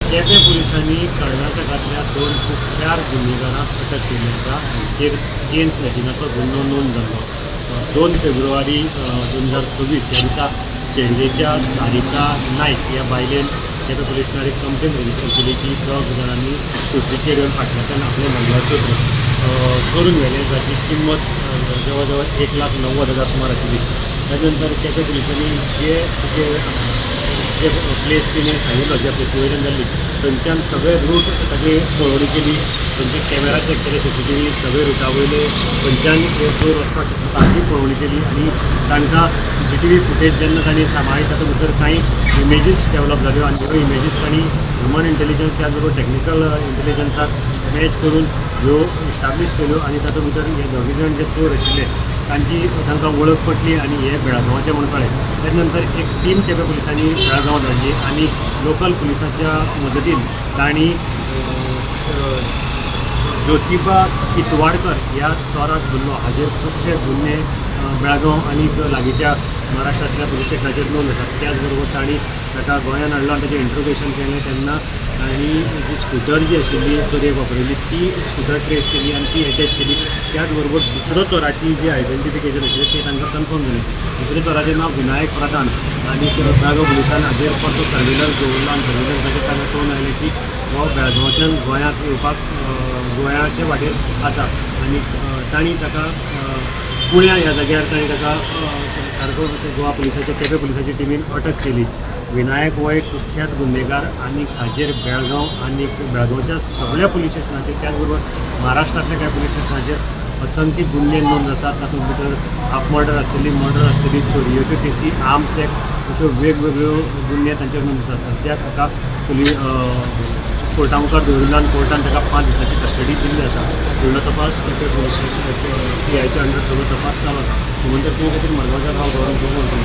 केपें पुलिसांनी कर्नाटकांतल्या दोन कुख्यात गुन्हेगारांक अटक केल्ली आसा. हांचेर चेन स्नॅचिंगाचो गुन्यांव नोंद जाल्लो. 2 फेब्रुवारी 2026 ह्या दिसा शेंडेच्या सारिका नायक ह्या बायलेन केपें पुलीस स्टेशनार एक कंप्लेन रजिस्टर केली की दोग जाणांनी स्कुटरीचेर येवन फाटल्यान आपलें मंगळसूत्र चोरून व्हेलें, जाची किंमत जवळ जवळ 1,90,000 सुमार आशिल्ली. ताजे नंतर केपें पुलिसांनी जे जे जे प्लेस तिणें सांगिल्लो, ज्या प्लेसी वयल्यान जाल्ली, थंयच्यान सगळे रूट ताजी पळोवणी केली. थंयचे कॅमेरा चॅक केले, सीसीटीव्ही सगळे रुटा वयले, खंयच्यान हे चोर वचपाक शकता ताची पळोवणी केली आनी तांकां सीसीटीव्ही फुटेज जेन्ना तांणी सांबाळ्ळी, तातूंत भितर कांय इमेजीस डेवलप जाल्यो आनी ह्यो इमेजीस तांणी ह्युमन इंटेलिजन्स, त्याच बरोबर टॅक्निकल इंटेलिजन्साक मॅच करून ह्यो इस्टाब्लीश केल्यो आनी तातूंत भितर हे दोगी जाण जे चोर आशिल्ले, तांची तांकां वळख पटली आनी हे बेळगांवाचे म्हूण कळ्ळें. त्या नंतर एक टीम केपें पुलिसांनी बेळगांव धाडली आनी लोकल पुलिसांच्या मदतीन तांणी ज्योतिबा कितवाडकर ह्या चोराक धरलो. हाजेर खुबशे गुन्हे बेळगांव आनी लागींच्या महाराष्ट्रांतल्या पुलीस स्टेशनाचेर नोंद आसात. त्याच बरोबर तांणी ताका गोंयांत हाडलो आनी ताचें इंट्रोगेशन केलें तेन्ना तांणी जी स्कुटर जी आशिल्ली चोरयेक वापरिल्ली, ती स्कुटर ट्रेस केली आनी ती एटॅच केली. त्याच बरोबर दुसरो चोराची जी आयडेंटिफिकेशन आशिल्लें, तें तांकां कन्फर्म जालें. दुसऱ्या चोराचें नांव विनायक प्रधान आनी बेळगांव पुलिसान हाजेर परतो सर्वेलन्स दवरलो आनी सर्वेलन्साचेर तांकां कळून आयलें की हो बेळगांवच्यान गोंयांत येवपाक गोंयाचे वाटेर आसा आनी तांणी ताका कुळ्यां ह्या जाग्यार तांणी ताका सारको गोवा पुलिसाच्या, केपें पुलिसाच्या टिमीन अटक केली. विनायक हो एक कुख्यात गुन्हेगार आनी हाजेर बेळगांव आनी बेळगांवच्या सगळ्या पुलीस स्टेशनाचेर, त्याच बरोबर महाराष्ट्रांतल्या कांय पुलीस स्टेशनाचेर असंख्य गुन्हे नोंद आसात. तातूंत भितर हाफ मर्डर आसतली, मर्डर आसतली, चोरयेच्यो केसी, आर्म्स एक्ट अश्यो वेगवेगळ्यो गुन्हे तांचेर नोंद आसात. सद्याक ताका कोर्टा मुखार दवरिल्लो आनी कोर्टान ताका 5 दिसांची कस्टडी दिल्ली आसा. फुडलो तपास केपें पुलीस पीआयच्या अंडर सगळो तपास चालू आसा. सुमंतर तुमी खातीर मडगांवच्यान हांव गौरव.